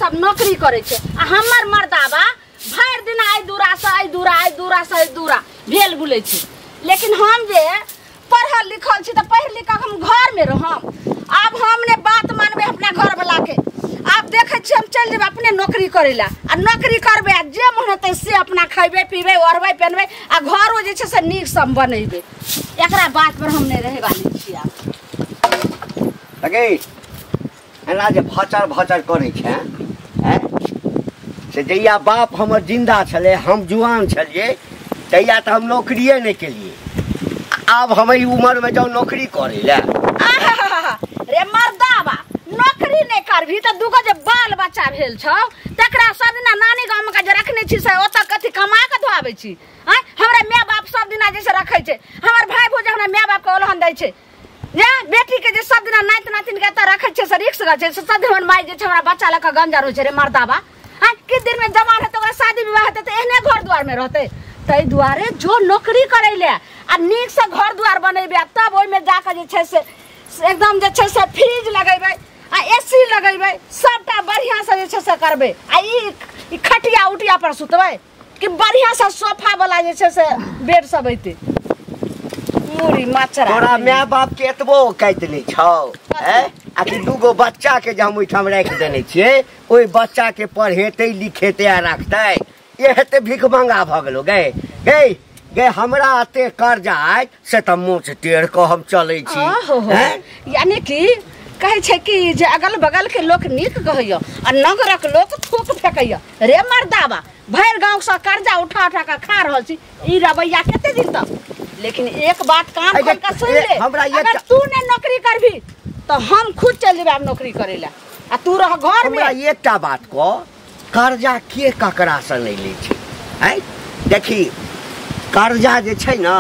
सब नौकरी करै छै आ हमर मर्दाबा भरि दिन आइ दूरा से आइ दूरा आइ दूरा से आइ दूरा भेल बुलै छै। लेकिन हम जे पढ़ल लिखल छी तऽ पढ़ि लिख कऽ हम घरमे रहम। आब हम ने बात मानबै अपना घरवला के। आब देखै छियै हम चलि जेबै अपने नौकरी करै लए आ नौकरी करबै आ जे मन हेतै से अपना खयबै पीबै ओढ़बै पहनबै आ घरो जे छै से नीकसँ हम बनेबै। एकरा बात पर हम नहि रहै वाली छी आब। अगे एना जे भचर भचर करै छै हैं से जहिया बाप हमर जिंदा छलै हम जुआन छलियै तहिया तऽ हम नौकरिए नहि केलियै। आब हम एहि उमरमे जाउ नौकरी करै लए। रे मर्दाबा नौकरी नहि करबही तऽ दूगो जे बाल बच्चा भेल छौ तकरा सब दिना नानी गाममे के जे रखने छी से ओतऽ कथी कमा कऽ धोआबै छी? आँय हमरा माय बाप सब दिना जे से रखै छै, हमर भाय भौज हमरा माय बापके ओलहन दै छै जे बेटी के जे सब दिना नाति नातिन के एतऽ रखै छै से रिक्स छै से सब दिन हमर माय जे छै हमरा बच्चा लऽ कऽ गंजर होइ छै। रे मर्दाबा आँय किछु दिनमे जवान हेतै ओकरा शादी विवाह हेतै तऽ एहने घर दुआरमे रहतै। ताहि दुआरे जो नौकरी करै लए आ नीकसँ घर दुआर बनेबै तब ओहिमे जाकऽ जे छै से एकदम जे छै से फ्रिज लगेबै आ एसी लगेबै सबटा बढ़िआँसँ जे छै से करबै आ ई खटिया उटिया पर सुतबै कि बढ़िआँसँ सोफा वाला जे छै से बेड सब अयतै। मुड़ी मचरा तोरा माय बाप के एतबो औकात नहि छौ हैं आ कि दूगो बच्चा के जे हम ओहिठाम राखि देने छियै ओहि बच्चा के पढ़ेतै लिखेतै आ राखतै ये हेतै भीख मंगा भऽ गेलो। गए गए गए हमरा एते कर्जा आय से तऽ मोच टेढ़ कऽ हम चलै छी। यानी कि कहै छै कि जे अगल बगल के लोक नीक कहैया आ नगरक लोक थूक फेकैया। रे मर्दाबा भरि गाँव से कर्जा उठा उठा कऽ खा रहल छी ई रवैया कते दिन तक? लेकिन एक बात कान खोल कऽ सुनि ले, अगर तू ने नौकरी करबी तऽ हम खुद चलि जेबै आब नौकरी करै लए आ तू रह घर में। हमरा एकटा बात कह, कर्जा के ककरा से नहि लै छै? आँय देखी कर्जा जे छै ने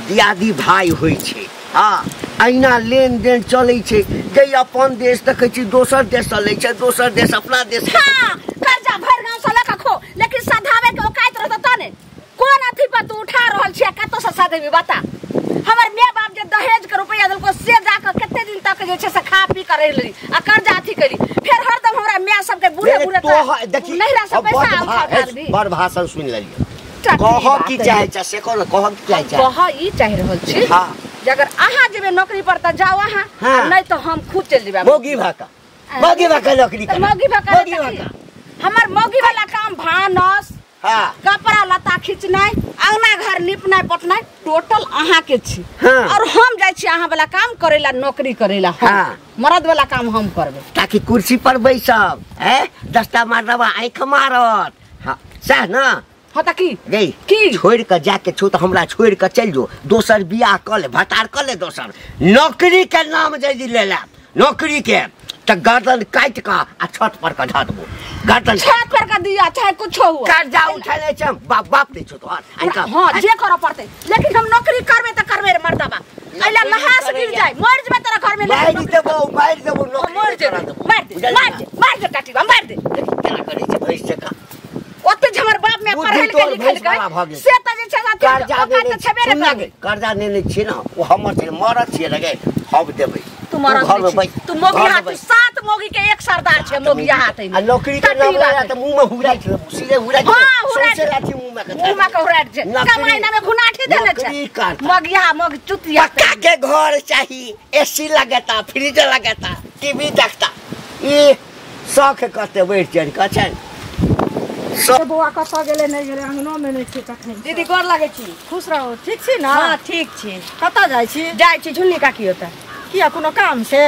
दियादी भाई होइ छै। हाँ अहिना लेन देन चलै छै। जे अपन देश देखै छी दोसर देश से लै छै, दोसर देश अपना देश। हाँ कर्जा भरि गाँव से लऽ कऽ खो लेकिन सधाबै के औकात रहतौ तऽ ने। कोन अथी पर तू उठा रहल छी कतऽ से सधेबी बता? हमर माय बाप जे दहेज के रुपया देलको से जाकऽ कते दिन तक जे छै से खा पी कऽ रहि लेली आ कर्जा अथी केली। फेर हरदम हमरा माय सबके बूढ़े बूढ़े नैहरा से पैसा उठा के बड़ भाषण सुनि लेलियै। कह की चाहै छै से कह, कह की चाहै छै? कह ई चाहि रहल छी हाँ जे अगर अहाँ जेबै नौकरी पर तऽ जाउ अहाँ, नहि तऽ हम खुद चलि जेबै। मौगी भाका मौगी भाका नौकरी कर, मौगी भाका हमर मौगी वाला काम भानस हाँ कपड़ा लत्ता खींचनाइ अंगना घर निपनाइ पोतनाइ टोटल अहाँ के छी। हाँ। और हम जाइ छी अहाँ वाला काम करै ला नौकरी करै ला। हाँ। मर्द वाला काम हम करबै ताकि कुर्सी पर बैसब हैं दसटा मर्दबा आँखि मारत। हाँ सएह ना? हाँ तऽ की गई की छोड़ कऽ जाके छौ तऽ हमरा छोड़ कऽ चलि जो, दोसर बियाह कऽ ले, भतार कऽ ले, दोसर नौकरी के नाम जल्दी ले ले नौकरी के तऽ गर्दन काटि कऽ आ छत पर कऽ धऽ देबो। गर्दन छत पर कऽ दिया चाहे कुछो हुआ कर्जा उठा ले छै बाप बाप नहि छौ तोहर। हाँ जे करऽ पड़तै लेकिन हम नौकरी करबै तऽ करबै रे मर्दाबा। एहि लहास गिर जाय मरि जेबै तोरा घर में। मारि देबो मारि देबो मरि जेबै मारि दे मारि दे मारि दे काटिबा मारि दे। केना करै छै भैंस जकाँ? ओते जे हमर बाप में पढ़ल के लिखल के से तऽ जे छै कर्जा छेबे ने करबै। कर्जा नेने छियै ने ओ हमर छै, मरद छियै रे गे हम देबै। तू मरद छी, तू मौगी हाथ सात मौगी के एक सरदार छै मौगी हाथ आ नौकरी के नाम लगा तऽ मुंह में हुराइ छै सीधे हुराइ छै। हां हुराइ छै लाठी मुंह में के मुंह में के हुराइ छै कमाई ना में घुनाठी देने छै मौगिया मौगी चुतिया। पक्का के घर चाही, एसी लगेता, फ्रिज लगेता, टीवी देखता, ई शौख कते बढ़ि चढ़ि कऽ छै। बौआ कतऽ गेलै नहि गेलै अंगनो में नहि छै तखन। दीदी गोर लागै छी। खुश रहू। ठीक छी ने? हाँ ठीक छी। कतऽ जाइ छी? जाइ छी झुन्नी काकी ओतऽ। किया कोनो काम से?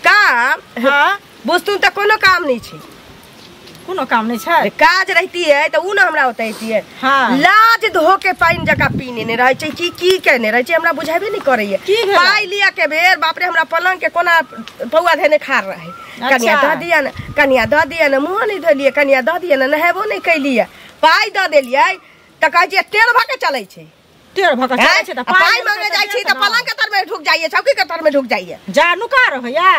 काम? हाँ बुझतू तऽ कोनो काम नहि छै। कोनो काम नहि छै? काज रहितियै तऽ उ ने हमरा ओतऽ अयतियै। हाँ लाज धो के पानि जकाँ पी नेने रहै छै की की केने रहै छै हमरा बुझेबे नहि करैया। पाइ लिअ के बेर बाप रे हमरा पलंग के कोना पौआ धेने खार रहै। कनिया दऽ दिअ ने, कनिया दऽ दिअ ने, मुँहो नहि धोलियै, कनिया दऽ दिअ ने, नहेबो नहि कैलियै, पाइ दऽ देलियै तऽ कहै छियै टेढ़ भऽ के चलै छै। टेढ़ भऽ के चलै छै तऽ पाइ मांगे जाइ छी तऽ पलंग के तर में ढुक जाइए, चौकी के तर में ढुक जाइए। जा नुका रहैया।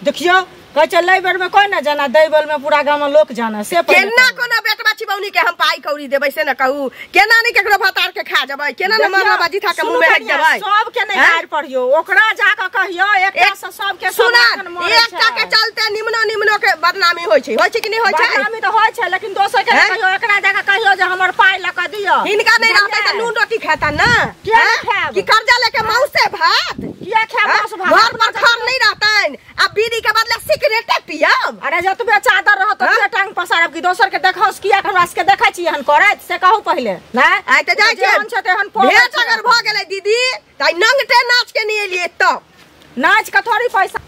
देखियौ कहै छै लै बेर में कोइ ने जाना दै बेर में पूरा गाँव में लोक जाना से केना कोना बेटबा छिबौनी के हम पाई कौड़ी देबै से न कहू केना नहीं केकरो भतार के खा जबै केना न मरला बाजी था के मुंह में हट जबै सब के नहीं गार पढ़ियो ओकरा जाके कहियो एकटा से सब के सुना एकटा के चलते निमनो निमनो के बदनामी होय छै होय छै कि नहीं होय छै बदनामी त होय छै लेकिन दोसर के कहियो एकरा जाके कहियो जे हमर पाई ल के दियो हिनका नहीं रहतै त नून रोटी खाता ना कि कर्जा लेके मौसे भात किया खाब मौस भात घर पर खर नहीं रहतैन आ बीड़ी के बदले सिगरेट पियब अरे जतबे चादर रहत ततबे टांग पसारब कि दोसर के देखौस किया हमरा सबके देखै छी एहन करैत से कहू पहिले नै आइ त जाइ जेहन छै तेहन भेंट अगर भ गेलै दीदी त नंगटे नाच के नहीं एलियै तब नाच के थोड़ी पैसा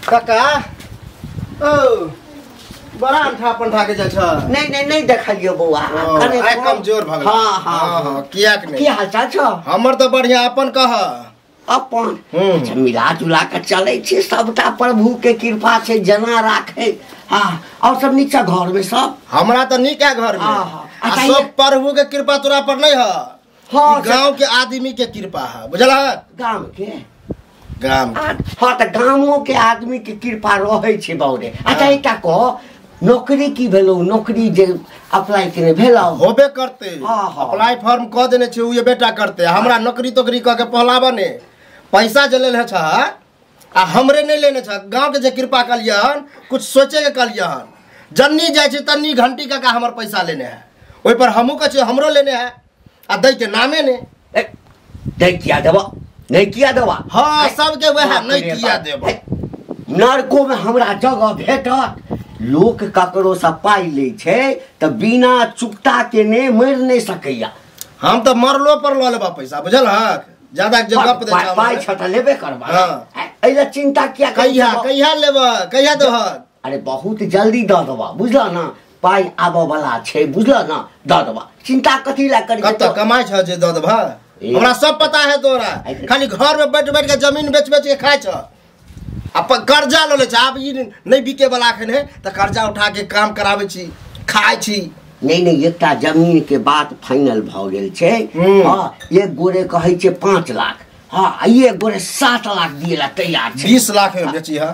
काका ओ बड़ा अंठा पंठा के जाइ छ नहीं नहीं नहीं देखलियो बौआ कने आइ कमजोर भ गेल हां हां हां किया के नहीं की हाल चाल छ हमर त बढ़िया अपन कह अपन अच्छा मिला जुला के चलै छी सबटा प्रभु के कृपा छै जना राखे हां और सब नीचा घर में सब हमरा त नीक है घर में आ सब प्रभु के कृपा तोरा पर नहीं है हां गांव के आदमी के कृपा है बुझल है गांव के गांव हां त गांवो के आदमी के कृपा रहै छै बाउरे अच्छा एकटा कह नौकरी की भेलो नौकरी जे अप्लाई केने भेलो होबे करते अप्लाई फॉर्म क देने छै उ बेटा करते हमरा नौकरी तोकरी क के पहलाबा ने पैसा जे लेल छ आ हमरे नहीं लेने छ गांव के जे कृपा कलियहन कुछ सोचे के कलियहन जन्नी जाइ छै तन्नी घंटी काका हमर पैसा लेने है ओइ पर हमहू कहै छियै हमरो लेने है आ दै के नामे ने दै किया देबा नहीं किया देबा हां सबके वएह नहीं किया देबा नरको में हमरा जगह भेटत लोक ककरो से पाई लै छै त बिना चुकता के ने मरि नहीं सकैया हम त मरलो पर ल लेबा पैसा बुझल हक ज्यादा जे गप दे छै पाई छ त लेबे करबा हां एला चिंता किया कहिया कहिया लेबा कहिया दहक अरे बहुत जल्दी द देबा बुझल ना पाई आबऽ वाला छै बुझल ना द देबा चिंता कथी ला करी कत कमाइ छ जे द देबा हमरा सब पता है तोरा खाली घर में बैठ बैठ के जमीन बेच बेच के खाइ छ अपन कर्जा ल ले छ आब ई नहीं बिके वाला एखन है त कर्जा उठा के काम कराबै छी खाइ छी नहीं नहीं एकटा जमीन के बात फाइनल भ गेल छै हां एक गोरे कहै छै 5 लाख हां एक गोरे 7 लाख दिएला तैयार छै 20 लाख में बेची है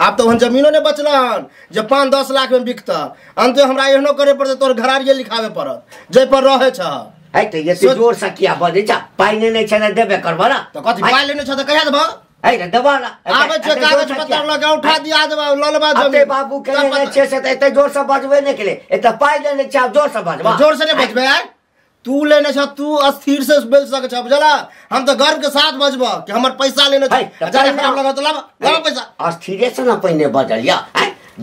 आब तो वहन जमीनो नहीं बचलन जे 5-10 लाख में बिकता अंत हमरा एहनो करे पड़तै तोर घरारिये लिखावे पड़त जै पर रहै छ है त ये जोर से किया बजै छ पाई नै छै त देबे करबा ना त कथि पाई लेने छ त कहिया देबा है रे देबा ना आबै छै कागज पत्र लगा उठा दिया देबा ल लेबा जमीन अते बाबू के लेने छै से त एते जोर से बजबे नै केले एते पाई लेने छै जोर से बजबा जोर से नै बजबे तू लेने छ तू अस्थिर से बोल सके छ बुझला हम त गर्व के साथ बजबा कि हमर पैसा लेने छ ज्यादा खराब लगा त लाबा लाबा पैसा अस्थिरे से न पहिने बजलिया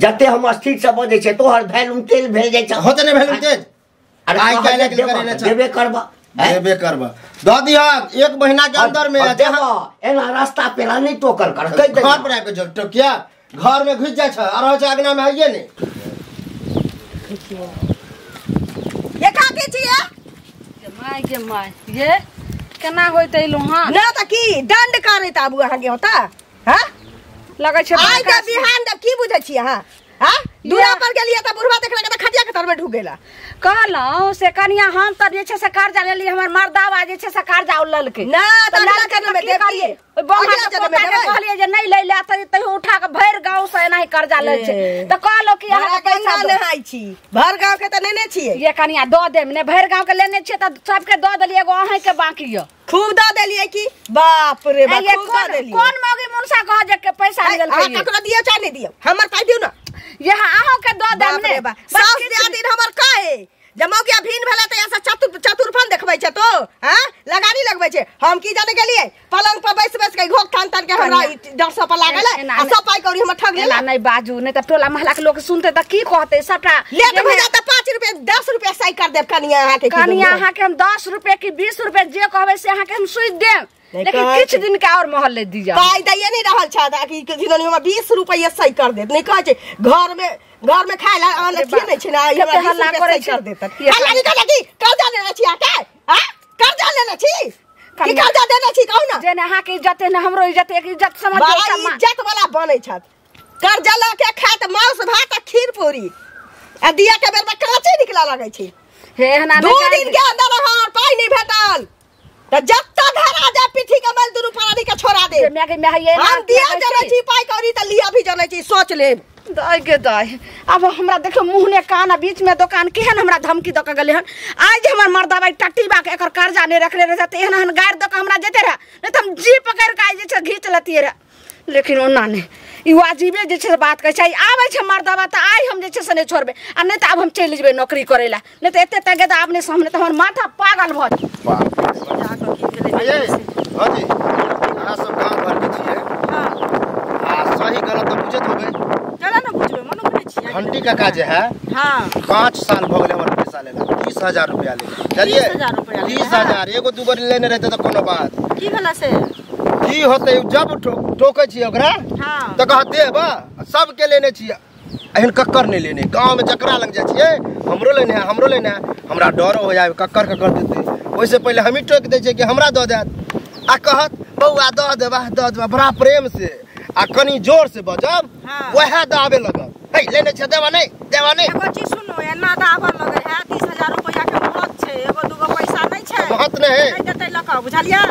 जते हम अस्थिर से बजै छै तोहर वैल्यूम तेज भेल जाइ छ होते नै वैल्यूम तेज अरे आइ काल्हि के करे ने देबे करबा देबे करबा द दिहा 1 महीना के अंदर में देबा एना रास्ता पेरा नहीं टोकल कर कहि दे घर पर आबि के टोकिया घर में घुस जाइ छ आ रहै छ अगना में हइए ने ये का के छियै my गे my ये केना होइत एलौ हां ना त की दंड करैत आबू अहाँ के होता हां लगै छै आइ के बिहान दब की बुझै छी अहाँ हां दूरा पर गेलियै त बुढ़वा देखलक त खटिया के तर में ढुक गेला कहलौं से कनिया हम त जे छै से कर्जा लेली हमर मर्दावा जे छै से कर्जा लेलकै ना त अगला जन्म में देबतियै ओइ बौआ के पोता के कहलियै जे नहीं लै ले त तैयो उठा के भरि गांव से एनाही कर्जा लै छै त कहलौ कि अहाँ के पैसा नहाइ छी भर गांव के त नेने छियै ये कनिया the them ने भरि गांव के लेने छियै त सबके the देलियै एगो अहीं के बाकी य खूब the देलियै की बाप रे बाप खूब the देलियै कोन मौगी मुनसा कह जे के पैसा लेलकै अहाँ ककरो दियौ चाहे नहीं दियौ हमर पाइ दियौ ना यहाँ अहाँ के the them ने साउस दिया दिन हमर काहे जब मौगिया भीन भेला त ऐसा चतुरफन देखबै छै तो हां लगानी लगबै छै हम की जाने गेलियै पलंग पर बैस बैस के घोक थान तान के हमरा डर सब पर लागल आ सब पाइ कौड़ी हमर ठग लेला नहीं बाजू नहीं त टोला मोहल्ला के लोग सुनते त की कहते सबटा लेट भ जात 5 रुपया 10 रुपया सही कर देब कनिया अहाँ के कनिया अहाँ के हम 10 रुपया की 20 रुपया जे कहबै से अहाँ के हम सुइ देब लेकिन किछ दिन के और मोहल्ले दिया पाइ दैये नहीं रहल छ कि किदन हमरा 20 रुपया सही कर देत नहीं कहै छै घर में खाय ला अन्न अथी नहीं छै ना हमरा 20 रुपया सही कर देत हल्ला नहीं कर की कर्जा लेने छी अहाँ के हां कर्जा लेने छी की कर्जा देने छी कहू ना जे ने अहाँ के इज्जत है ने हमरो इज्जत एक इज्जत समझ बड़ा इज्जत वाला बनै छत कर्जा ल के खात मांस भात आ खीर पूरी आ दिया के बेर में कांचे निकला लगै छै हे एहना 2 दिन के अंदर हमर पाइ नहीं भेटल त जत्ता धरा जा पिठी के मल दुनु प्राणी के छोड़ा दे मैं के मैं ये हम दिया जनै छी पाइ कौड़ी त लिया भी जनै छी सोच लेब दाइ के दाइ अब हमरा देखो मुँह ने कान आ बीच में दोकान केहन हमरा धमकी दऽ के गेलै हन। आइ जे हमर मर्दाबाई टट्टी बा के एकर कर्जा नहि रखने रहै तऽ एहन एहन गारि दऽ के हमरा जेते रहए, नहि तऽ हम जी पकड़ि कऽ आइ जे छै घीच लतियै रहए। लेकिन ओना नहि, ई वाजिबे जे छै बात कहै छै। आबै छै मर्दाबा तऽ आइ हम जे छै से नहि छोड़बै, आ नहि तऽ आब हम चलि जेबै नौकरी करै लए, नहि तऽ एते तगेदा आब नहि सामने तऽ हमर माथा पागल भऽ जेतै। भौजी अहाँ सब गाँव घरके छियै आ सही गलत तऽ बुझैत होबै। चला ने बुझबै, मनो करै छियै। घंटी काका जे है 5 साल भऽ गेलै हमर पैसा लेला, 30,000 रुपया लेला। चलिए 30,000 एगो दूगो लेने रहते तऽ कोनो बात की भेला से की होतै। जब टोकै छियै ओकरा तऽ कहत देब, सबके लेने छियै, एहन कक्कर नहि लेने। गाँवमे जकरा लग जाइ छियै हमरो लेने है, हमरो लेने है, हमरा डरो हो जाए कक्कर कक्कर देतै। ओहिसँ पहिले हमही टोकि दै छियै कि हमरा दऽ देत, आ कहत बौआ दऽ देबा दऽ देबा बड़ा प्रेम से, आ कनि जोर से बजब वएह दाबे लगत, हे लेने छै देबा नहि देबा नहि। एगो चीज सुनू, एना दाबऽ लगै है 30,000 रुपया के महत छै, एगो दूगो पैसा नहि छै, महत नहि है, नहि देतै लऽ कऽ, बुझलियै?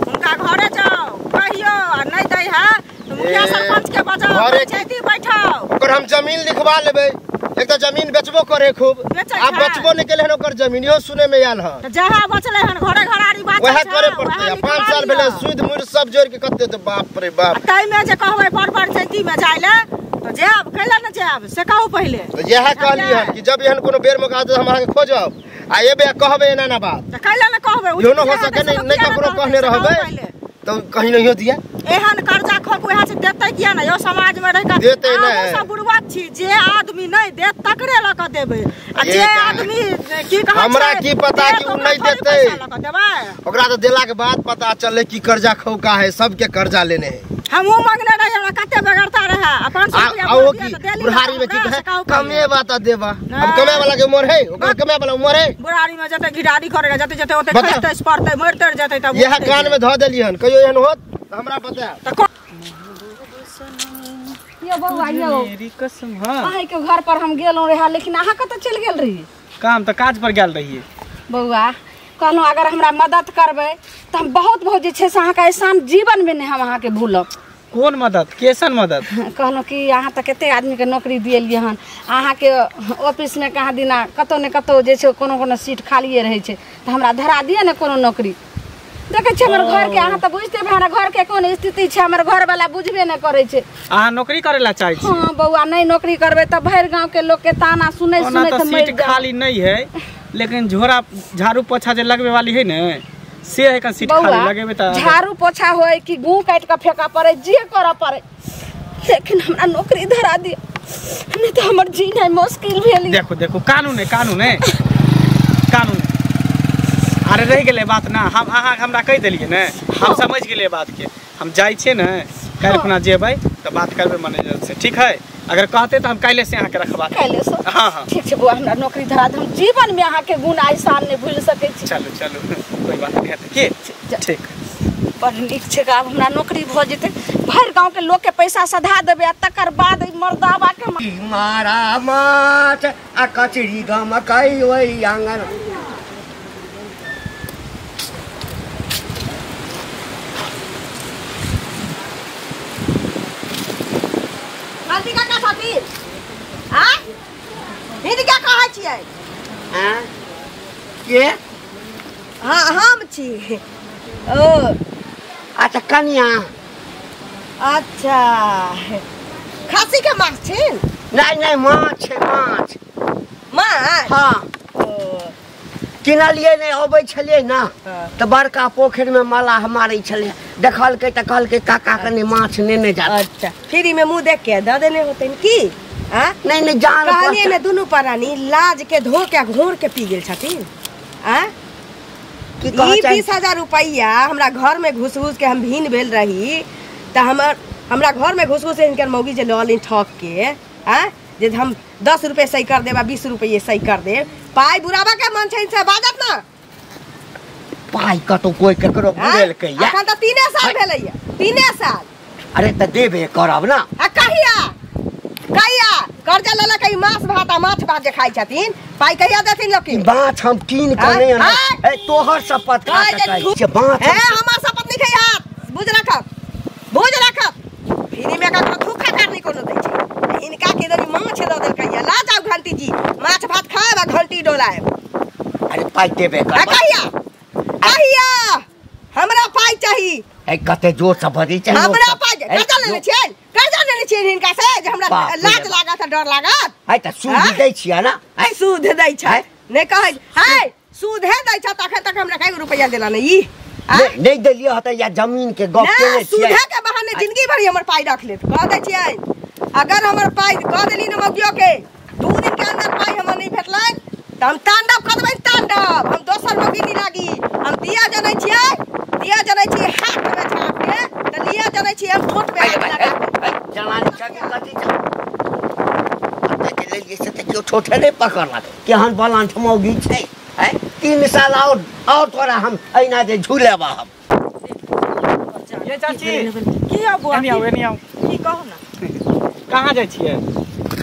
हुनका घरे जाउ कहियो, आ नहि दै है तऽ मुखिया सरपंच के बजाउ, पंचायती बैठाउ, ओकर हम जमीन लिखवा लेबै। एक तऽ जमीन बेचबो करे खूब, आ बचबो नहि केले हन ओकर जमीन, इहो सुने में आयल हन। जहाँ बचले हन घरे घरारी बात वएह करे पड़तै। 5 साल भेलै सूद मूर सब जोड़ के कते तऽ बाप रे बाप। ताहि में जे कहबै बड़ पंचायती में जाय ले तऽ जायब, कैला ने जायब से कहू पहिले। तऽ इएह कहली हन कि जब एहन कोनो बेर मौका आते हम अहाँके खोजब, आ एबे कहबै एना ना बात तऽ कैला ने कहबै, इहो न हो सके नहि ककरो कहने रहबै तऽ कहीं नहियो दिया। एहन कर्जा खोक वएह से देतै किया ने यो समाज में रहि कऽ देतै नहि। सब बुड़बक छी, जे आदमी नहि देत तकरे लऽ कऽ देबै, आ जे आदमी की कहै हमरा की पता कि उ नहि देतै, ओकरा तऽ देला के बाद पता चललै कि कर्जा खौका है, सबके कर्जा लेने है। हमहूँ मांगने रहियै, हमरा कते बेगरता रहै, आ 500 रुपया बुढ़ारी में की कहै कमेबा तऽ देबा, अब कमाए वाला के उमर है, ओकर कमाए वाला उमर है। बुढ़ारी में जते घिढारी करे जते जते ओते खसतै पड़तै मरतै जेतै। तब इएह कान में धऽ देलियै हन, कहियो एहन होत तऽ हमरा बतायब। यो बौआ यो मेरी कसम। हाँ अहाँके घर पर हम गेलहुँ रहे, लेकिन अहाँ कतऽ चलि गेल रही? काम तऽ काज पर गेल रहियै। बौआ कहलहुँ अगर हमरा मदद करबै तऽ हम बहुत बहुत जे छै से अहाँके एहसान जीवनमे नहि हम अहाँके भूलब। कोन मदद, कैसन मदद? कहलहुँ कि अहाँ तऽ कतेक आदमीके नौकरी दिएलियै हन, अहाँके ऑफिसमे कहाँ दिना कतहु ने कतहु जे छै कोनो कोनो सीट खालिए रहै छै, तऽ हमरा धरा दिअ ने कोनो नौकरी। देखै छियै हमर घरके, अहाँ तऽ बुझिते हमरा घरके कोन स्थिति छै, हमर घरवाला बुझबे नहि करै छै। अहाँ नौकरी करै ला चाहै छी? हाँ बौआ, नहि नौकरी करबै तऽ भरि गाँवके लोकके ताना सुनै सुनै तऽ सीट खाली नहि है, लेकिन झोरा झाड़ू पोछा जे लगबे वाली है ने से है कन सीट खाली लगेबे त झाड़ू पोछा होय कि गूं काटि के फेंका पड़े, जे करऽ पड़े, लेकिन हमरा नौकरी धरा दिअ, नहि तऽ हमर जीनाइ मुश्किल भेल। देखो देखो कानून है, कानून है, कानून। अरे रहि गेलै बात ना, हम अहाँ हमरा कहि देलियै ने, हम समझ गेलियै बात के। हम जाइ छियै ने काल्हि खुना जेबै तऽ बात करबै मैनेजर से, ठीक है? अगर कहते तऽ हम काल्हि से अहाँके रखबा। काल्हि से? हाँ हाँ ठीक छै बौआ, हमरा नौकरी धरा दे, हम जीवन में अहाँके गुण एहसान नहि भूलि सकै छी। चलू चलू कोई बात नहीं है की, ठीक बड़ नीक छै। आब हमरा नौकरी भऽ जेतै, भरि गाँवके लोकके पैसा सधा देबै, आ तकर बाद ई मर्दाबा के मारा माछ आ कचरी गमकै ओहि आंगन। गलती काका छथिन आ हिनका कहै छियै? के? हाँ हम छी। ओ अच्छा कनिया। अच्छा खासी के माछ छी? नहीं नहीं माछ है, माछ माछ। हाँ किनलियै नहि, अबै छलियै ना तऽ बड़का पोखरिमे मलाह मारै छलै, देखलकै तऽ कहलकै काका कनि माछ नेने जा। अच्छा फ्री में मुँह देख के दऽ देने होतै की? नहीं नहीं जान कहलियै ने दुनू प्राणी लाज के धो के घोर के पी गेल छथिन। आ की कहै 20,000 रुपैआ हमरा घर में घुस घुस के हम भीन भेल रही तऽ हमर हमरा घर में घुस घुस हिनकर मौगी जे लऽ ली ठक के, आ जे हम 10 रुपये सही कर देब आ 20 रुपये सही कर देब, पाइ बुढ़ाबा के मन छै से बाजत ना। पाइ कतौ कोइ ककरो बुढ़ेलकै या? अखन तऽ 3 साल भेलैया, 3 साल। अरे तऽ देबे करब ना। आ कहिया कहिया कर्जा लेलक ई माछ भात आ माछ भात जे खाइ छथिन, पाइ कहिया देथिन लोक? माछ हम कीन के नहि अनबै, ए तोहर शपथ खा के कहै छियै माछ। ए हमर शपथ नहि खाइ हाथ, बुझ रखब बुझ रखब। फ्री में ककरो थूका करनी कोनो दै छै, हिनका के बोलायब। अरे पाइ देबे कर। कहिया कहिया हमरा पाइ चाही। ए कते जोर से बजै छै। हमरा पाइ कर्जा लेने छियै, कर्जा लेने छियै हिनका से जे हमरा लाज लागत डर लागत। है त सूद दै छियै ना? सूद दै छै नै कहै है, सूदे दै छै त अखन तक हमरा कएगो रुपैया देला नै। ई नै देलियै हत या जमीन के गप केने छियै। सूदे के बहाने जिंदगी भरि हमर पाइ रख लेत। कह दै छियै अगर हमर पाइ कह देली न मौगियो के 2 दिन के अंदर पाइ हमर नै भेटलै त हम तांडव कर देबै, तांडव। हम दोसर मौगी नै लागी। हम दिया जनै छियै, दिया जनै छियै हाथ में झाप के त लिया जनै छियै हम ठोट पे हाथ लगा के। जवानी छ कि कथी छ? अते के लेलियै से त केओ ठोठे नै पकड़लक। केहन बलांठ मौगी छै है। 3 साल और तोरा हम एना जे झूलेबा हम। ये चाची की हो बुआ? एनी आओ, एनी आओ। की कहू ना? कहाँ जाइ छियै?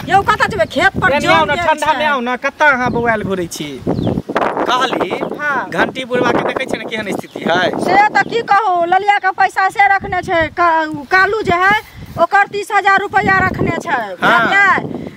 यौ कतऽ जेबै? खेत पर जो ना, ठंडा में आओ ना। कतऽ अहाँ बौआल घुरै छी? कहली घंटी बुढ़वा के देखै छियै ने केहन स्थिति है। से तऽ की कहू, ललिया के पैसा से रखने छै, कालू जे है ओकर 30,000 रुपैआ रखने छै।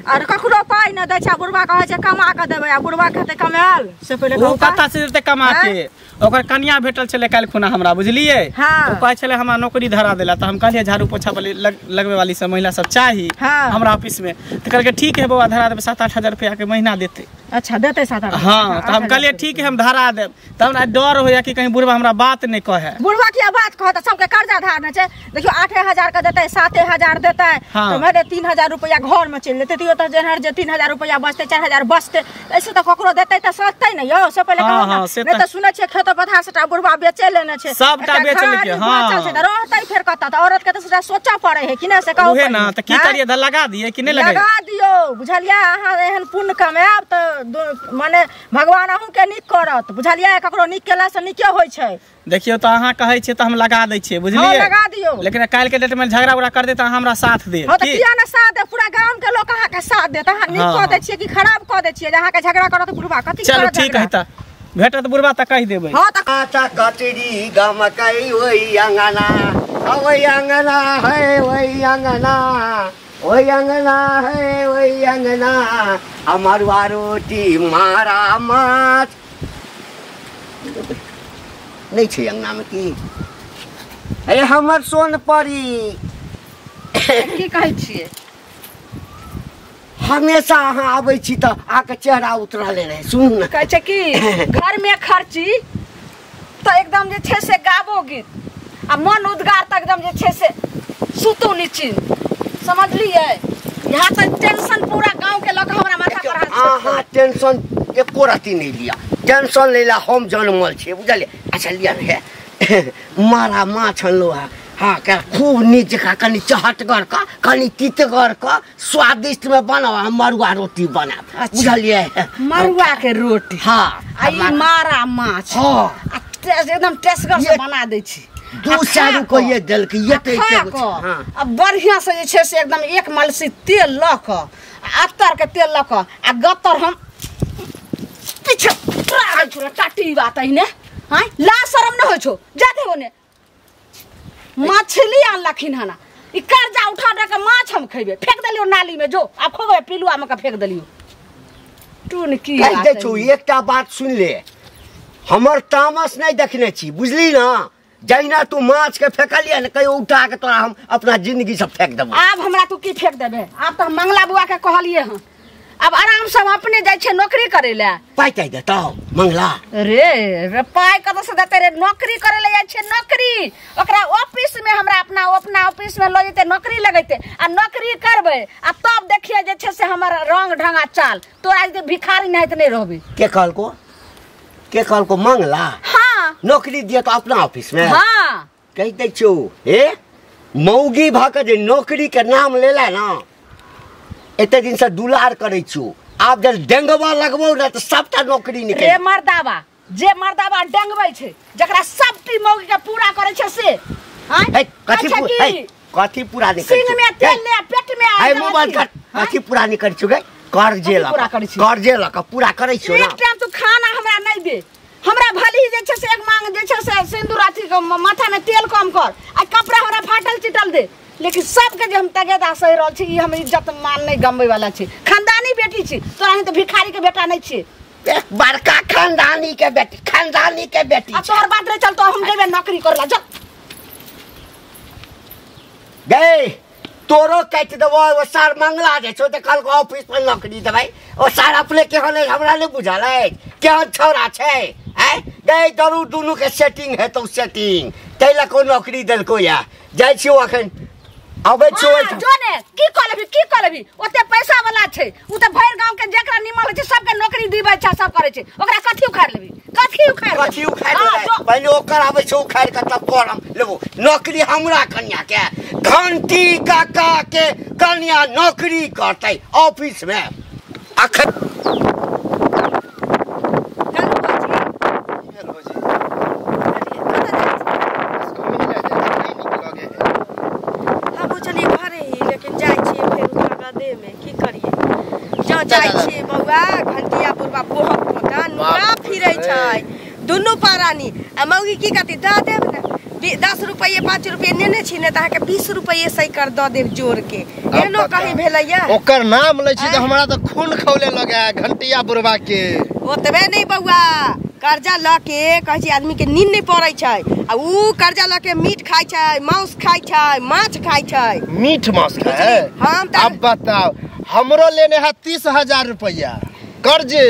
और ककरो पाइ न दै छै। बुढ़वा कहै छै कमा के देबै, आ बुढ़वा कहतै कमायल से पहिले ओ कतऽ से देतै कमा के? ओकर कनिया भेटल छलै काल्हि खुना हमरा, बुझलियै? ओ कहै छलै हमरा नौकरी धरा देला। तऽ हम कहलियै झाड़ू पोछा वाली लगबै वाली सब महिला सब चाही हमरा ऑफिस में। तऽ कहलकै ठीक है बौआ धरा देबै, 7-8 हजार रुपया के महीना देतै। अच्छा देतै 7-8? हाँ। तऽ हम कहलियै ठीक है हम धरा देब। तऽ हमरा डर होइया कि कहीं बुढ़वा हमरा बात नहि कहै। बुढ़वा किया बात कहत? सबके कर्जा धारने छै। देखियौ 8,000 के देतै, 7,000 देतै तऽ माने 3,000 रुपया घर में चलि जेतै। तऽ जेनहर जे 3,000 रुपया बचतै, 4,000 बचतै, ऐसे तऽ ककरो देतै तऽ सस्ते ने यौ। से पहिले कहू ने, नहि तऽ सुनै छियै खेत पथार सबटा बुढ़वा बेचे लेने छै, सबटा बेच लेलकै। हां रहतै फेर कतऽ? तऽ औरत के तऽ सबटा सोचऽ पड़ै है कि नहि? से कहू उहे ना। तऽ की करियै? तऽ लगा दियै कि नहि लगै? लगा दियौ, बुझलियै? अहाँ एहन पुण्य कमायब तऽ माने भगवान अहूँ के नीक करत, बुझलियै? ककरो नीक केला से नीके होइ छै। देखियौ तऽ अहाँ कहै छियै तऽ हम लगा दै छियै, बुझलियै? लगा दियौ। लेकिन काल्हि के डेट में झगड़ा उगड़ा कर दे तऽ अहाँ हमरा साथ देब। हां तऽ किया ना साथ देब? पूरा गांव के लोग अहाँ के साथ देत। अहाँ नीक कऽ दै छियै कि खराब कऽ दै छियै? जे अहाँ के झगड़ा करत बुढ़वा कथी करत? चलू ठीक है तऽ भेटत बुढ़वा तऽ कहि देबै। हां तऽ आटा कचरी गमकै ओइ अंगना, ओइ अंगना है, ओइ अंगना, ओइ अंगना है, ओइ अंगना, मरुआ रोटी मारा माछ नहीं छै अंगना में की? अरे हमर सोन परी की कहै छियै? हमेशा अहाँ आबै छी तऽ अहाँके चेहरा उतरले रहै। सुन ने, कहै छै कि घर में खर्ची तऽ एकदम जे छै से गाबो गीत आ मन उद्गार तऽ एकदम जे छै से सुतू निश्चिंत, समझलियै? यहाँ तऽ टेंशन पूरा गांव के लोग हमरा माथा पर हाथ। अहाँ टेंशन एको रत्ती नहि लिअ। टेंशन लै हम जनमल छियै, बुझलियै? अच्छा लिअ ने, मारा माछ अनलहुँ हँ। हाँ खूब नीक जकाँ कनि चहटगर कऽ कनि तितगर कऽ स्वादिष्ट में बनाउ। हम मरुआ रोटी बनाब, बुझलियै? मरुआ के रोटी। हाँ आ ई मारा माछ। हाँ एकदम टेस्टगर से बना दै छी। 200 रुपये देलकै एते। आ बढ़िया से जे छै से एकदम एक मलसी तेल लऽ कऽ अत्तर के तेल लऽ कऽ आ गत्तर हम पीछे टाटी बात अहिने। हाँ ला शरम न होइ छौ, जा दे ओने। मछली आनलखिन हन, ई कर्जा उठा दे के माछ हम खेबै, फेंक देलियौ नाली में। जो आब खोबै पिलुआ में के फेंक देलियौ। टून की कहि दै छौ एकटा बात सुन ले, हमर तामस नहि देखने छी, बुझली ना? जहिना तू माछ के फेकलियै ने, कहियो उठा के तोरा हम अपना जिंदगी से फेंक देबौ। आब हमरा तू की फेंक देबे? आब तऽ हम मंगला बुआ के कहलियै हन, अब आराम से हम अपने जाइ छियै नौकरी करै लए। पाइ ताइ देतौ मंगला? रे रे पाइ कतऽ से देतै रे? नौकरी करै लए जाइ छियै नौकरी, ओकरा ऑफिस में हमरा अपना अपना ऑफिस में लऽ जेतै, नौकरी लगेतै आ नौकरी करबै आ तब देखियै जे छै से हमर रंग ढंग आ चाल। तोरा जे भिखारी नाहित नहि रहबै। के कहलको? के कहलको मंगला? हाँ नौकरी दिए तो अपना ऑफिस में। हाँ कहि दै छियौ, हे मौगी भऽ के जे नौकरी के नाम लेला ना, एते दिन से दुलार करै छियौ, आब जब डेंगबा लगबौ ने तऽ सबटा नौकरी निकलि। रे मर्दाबा, जे मर्दाबा डेंगबै छै, जकरा सबटी मौगी के पूरा करै छै से। हां कथी कथी पूरा नहीं करै? सिंग में तेल ले पेट में आ मुंह बंद कर। कथी पूरा नहीं करै छियौ गे? कर्जे लऽ कर्जे लऽ कऽ पूरा करै छियौ ना। एक टाइम तू खाना हमरा नहीं दे, हमरा भली जे छै से एक मांग जे छै से सिंदूर अथी माथा में तेल कम कर आ कपड़ा हमरा फाटल चिटल दे, लेकिन सबके जे हम तगेदा सहि रहल छी, ई हम इज्जत मान नहीं गमबै वाला छी। खानदानी बेटी छी, तोरा तऽ भिखारी के बेटा नहीं छी। एक बड़का खानदानी के बेटी, खानदानी के बेटी। आ तोहर बात रे चल तो हम जेबे नौकरी करला जा। गए तोरो काटि देबो ओ सार मंगला जे छौ त कल के ऑफिस पर नौकरी देबै। ओ सार अपने केहन है हमरा नहि बुझल अछि, केहन छौड़ा छै। आँय गए दरू दुनू के सेटिंग हेतौ सेटिंग, ताहि लए को नौकरी देलको या। जाइ छियौ अखन अबै छियौ ओहिठाम। जो ने की कऽ लेबही, की कऽ लेबही, ओते पैसा वाला छै उ त भरि गांव के जेकरा निमन होइ छै सबके नौकरी दिबै छै, सब करै छै। ओकरा कथी उखाड़ि लेबही, कथी उखाड़ि कथी उखाड़ि लेबै? पहिले ओकर आबै छै उखाड़ि कऽ तब करम लेबो नौकरी। हमरा कन्या के घंटी काका के कन्या नौकरी करतै ऑफिस में अखन। बौआ घंटिया बुढ़बा बहुत नुका फिरै छै दुनू प्राणी। आ मौगी की कहती दऽ देब ने 10 रुपये 5 रुपये नेने छी ने तऽ अहाँके 20 रुपये सैकर दऽ देब जोड़ के। एहनो कहीं भेलैया? ओकर नाम लै छी तऽ हमरा तऽ खून खौले लगे घंटिया बुढ़बा के। ओतबे नहि बौआ, कर्जा लऽ के कहै छै आदमी के नींद नहि पड़ै छै आ उ कर्जा लऽ के मीट खाइ छै, मांस खाइ छै, माछ खाइ छै। मीट मांस खाइ? हम अब बताओ हमरो लेने है 30,000 रुपया कर्जे,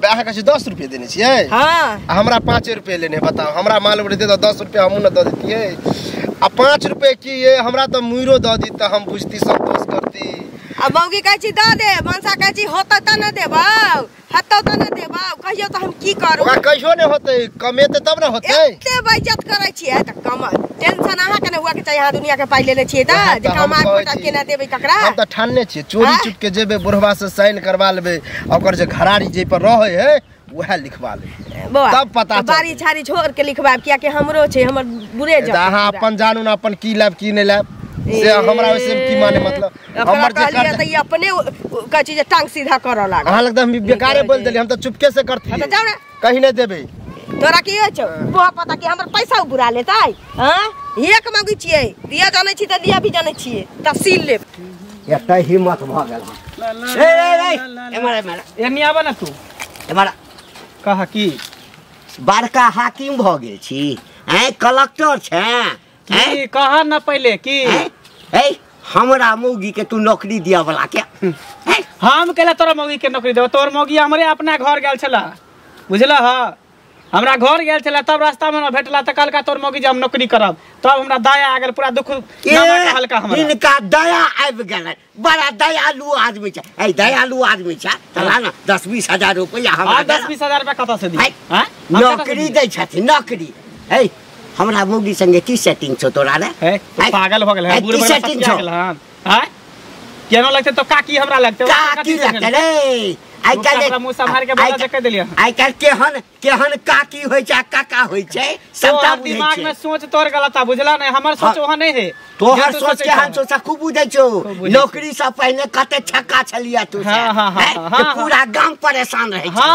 अहाँ कहै 10 रुपये देने छियै। हाँ हमरा 5 रुपये लेने। बताओ हमरा मालूम रहतै तऽ 10 रुपये हमहूँ ने दऽ देतियै। आ 5 रुपये की ये हमरा तऽ मुइरो दऽ दी तऽ हम बुझती संतोष करती। आ मौगी कहै छी दऽ दे, मनसा कहै छी होतै तऽ ने देबौ, हेतौ तऽ ने देबौ, कहियो तऽ हम की करू? ओकरा कहियो नहि होतै, कमेतै तब ने होतै। एते बेइज्जत करै छियै तऽ कमा टेंशन अहाँके ने हुआ के चाही। अहाँ दुनिया के पाइ लेने छियै तऽ जे कमा के केना देबै ककरा? हम तऽ ठानने छियै चोरी चुपके जेबै बुढ़वा से साइन करवा लेबै, ओकर जे घरारी जे पर रहै है वएह लिखवा लेबै, तब पता बाड़ी झाड़ी छोड़ के लिखवाब, कियाकि हमरो छै, हमर बुरे जात। अहाँ अपन जानू ने अपन की लेब की नहि लेब से हमरा वैसे की माने मतलब। हमर जे कर त ई अपने कहै छी जे टांग सीधा करऽ लागल। अहाँ लग त हम बेकारे बोल देली, हम त चुपके से करती। त जाउ ने कहीं नहि देबै। तोरा की होइ छौ बुआ पता कि हमर पैसा बुरा लेतै? हां एक मांगै छियै, दिया जानै छी त दिया भी जानै छियै, त सील लेब। एते हिम्मत भ गेल। ए ए एमर एमर एनी आबा ना तू एमर। कहा की बड़का हाकिम भ गेल छी, हैं कलेक्टर छै की कहा ना पहिले की ए हमरा मौगी के तू नौकरी दिया वाला के? हम केला तोरा मौगी के नौकरी देबो? तोर मौगी हमरे अपना घर गेल छला, बुझला? ह हमरा घर गेल छला तब रास्ता में भेटला त कहलका तोर मौगी जे हम नौकरी करब, तब हमरा दया आ गेल, पूरा दुख हल्का हमरा। इनका दया आबि गेल, बड़ा दयालु आदमी छै। ए दयालु आदमी छै चला ना 10-20 हजार रुपया हमरा। 10-20 हजार रुपया कतऽ से दी? हां नौकरी दै छथिन नौकरी। ए हमरा मौगी संगे की सेटिंग छौ तोरा रे? ए तू पागल भ गेल है, बुढ़ सटिया गेल हन। हां केनो लगते तो काकी हमरा लगते, काकी लगते रे। आइ काल्हि मुंह संभार के बोला जे कह देलियै। आइ काल्हि केहन केहन काकी होइ छै काका होइ छै सबटा दिमाग में सोच तोर गलत आ, बुझला नै? हमर सोच ओह नै है, तोहर सोच केहन सोच खूब बुझै छौ। नौकरी से पहिने कते छक्का छलिया तू से, पूरा गांव परेशान रहै छै।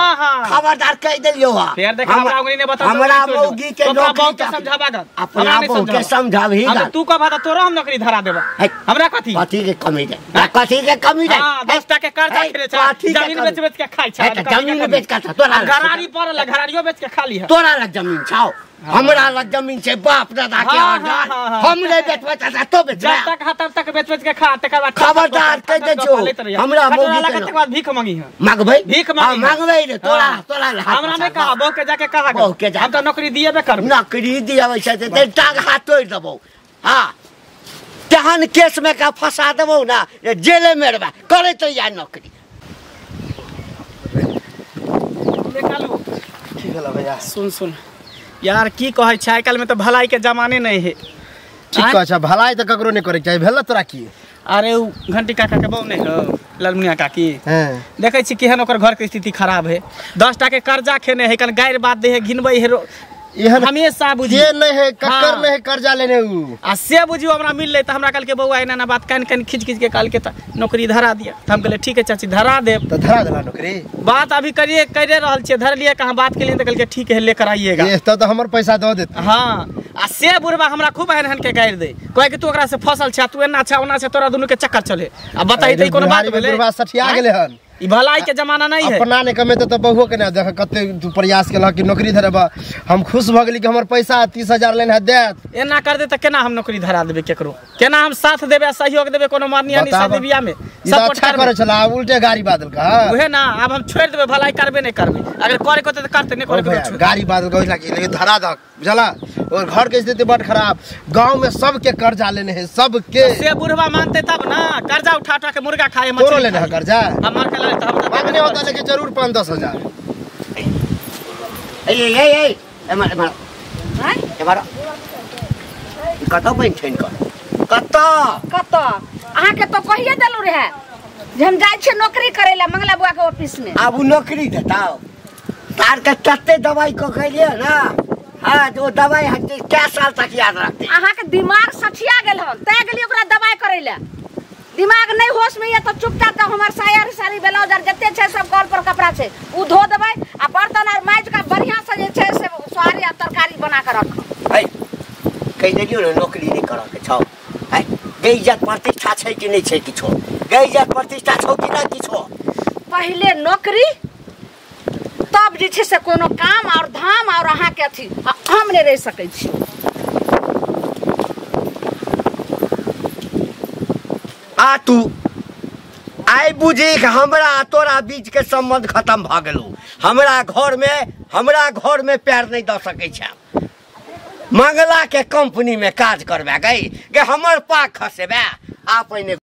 खबरदार कह देलियौ। हां फेर देख हमरा उंगली नै बता, हमरा मौगी के नौकरी के समझाबा ग, अपना बहू के समझाबही ग। तू कह त तोरा हम नौकरी धरा देबा, हमरा कथी कथी के कमी रे? कथी के कमी रे? हां 10 टा के कर्जा खेले छै, जमीन बेच बेच के खाइ छै, जमीन बेच के तोरा घरारी पड़ल, घरारियो बेच के खाली है। तोरा लग जमीन छौ, हमरा लग जमीन छै बाप दादा के आधार, हम नै बेचबै त तो बेच। जब तक तब तक बेच बेच के खा, तकर बाद खबरदार कह दे छौ हमरा मौगी के तकर बाद भीख मांगी है। मांगबै भीख मांगी, मांगबै रे तोरा तोरा हमरा नै कहा, बहू के जाके कहा, बहू के हम त नौकरी दिएबे करब। नौकरी दिएबै छै त टांग हाथ तोड़ देबौ। हां तहन केस में का फंसा देबौ ना, जेले में रहबा करे तो या नौकरी। की भेला भैया? सुन सुन यार की कहै छै, आइ काल्हि में तऽ भलाई के जमाने नहीं है। ठीक कहै छै, भलाई तऽ ककरो नहीं करे चाही। भेल तोरा की? अरे उ घंटी काका के बहू नहीं हो ललमुनिया काकी, देखै छी केहन ओकर घर के स्थिति खराब है। 10 टा के कर्जा खेने है, कन गारि बात दे है, घिनबै है हमेशा। बुझी के नहीं है ककर नहीं है कर्जा लेने उ, आ से बुझियो हमरा मिललै त हमरा कहलकै बौआ एना एना बात कान कान खींच खींच के कहलकै त नौकरी धरा दिया। त हम कहलियै ठीक है चाची धरा देब, त धरा देला नौकरी। बात अभी करिए करे रहल छियै, धरलियै कहाँ बात केलियै त कहलकै ठीक है लेकर आइएगा, ये त हमर पैसा दऽ देत। हां आ से बुढ़बा हमरा खूब एहन एहन के गारि दे, कहै कि तू ओकरा से फसल छै, तू एना छै ओना छै, तोरा दुनू के चक्कर चले। आ बताई त कोनो बात भेलै? बुढ़बा सठिया गेलै हन। ई भलाई के जमाना नहीं है। अपना नहीं कमेते तो बहुओ के ना देख कते तू प्रयास केलह कि नौकरी धरेबा। हम खुश भ गेली कि हमर पैसा 30,000 लेने है देत। एना कर दे त केना हम नौकरी धरा देबे केकरो? केना हम साथ देबे सहयोग देबे कोनो मरनी हनी शादी बियाह में? सब अच्छा करे छला उल्टे गाड़ी बादल का। उहे ना अब हम छोड़ देबे भलाई करबे नहीं करबे। अगर करे को त करते नहीं करे को गाड़ी बादल का ओइला लेकिन धरा दक बुझला। और घर के स्थिति बड़ खराब, गांव में सबके कर्जा लेने है सबके। से बुढ़वा मानते तब ना कर्जा उठा उठा के मुर्गा खाए मछली तोरो लेने है कर्जा। हमर के ले त हम बात नहीं होता लेकिन जरूर 5-10 हजार। ए ए ए एमर एमर हैं एमर कत बन छैन कर कत कत अहाँ के तो कहिए देलु रहे जे हम जाय छी नौकरी करे ला मंगला बुआ के ऑफिस में। आब नौकरी देताओ तार के तते दवाई को कहलिए ना। हां जो दवाई हटे कै साल तक याद रखते। अहाँ के दिमाग सठिया गेल हन तै गेली ओकरा दवाई करे ला। दिमाग नहीं होश में ये तो चुपचाप तो हमर साया साड़ी ब्लाउज आर जते छै सब कल पर कपड़ा छै उ धो देबै आ बर्तन आर माइज के बढ़िया से जे छै से सोहारी आ तरकारी बना के रख। है कहि देलियो ने नौकरी नहीं करऽ के छौ। है गे इज्जत प्रतिष्ठा छै कि नहीं छै किछो? गे इज्जत प्रतिष्ठा छौ कि ना किछो? पहिले नौकरी तब जे छै से कोनो काम और धाम और अहाँ के अथी हम नहीं रह सकै छी। आ तू आइ बुझी हमरा तोरा बीच के संबंध खत्म भ गेलो। हमरा घर में पैर नहीं the सकै छै। मंगला के कंपनी में काज करबे गई गे हमर पाक खसेबे। आ पहिने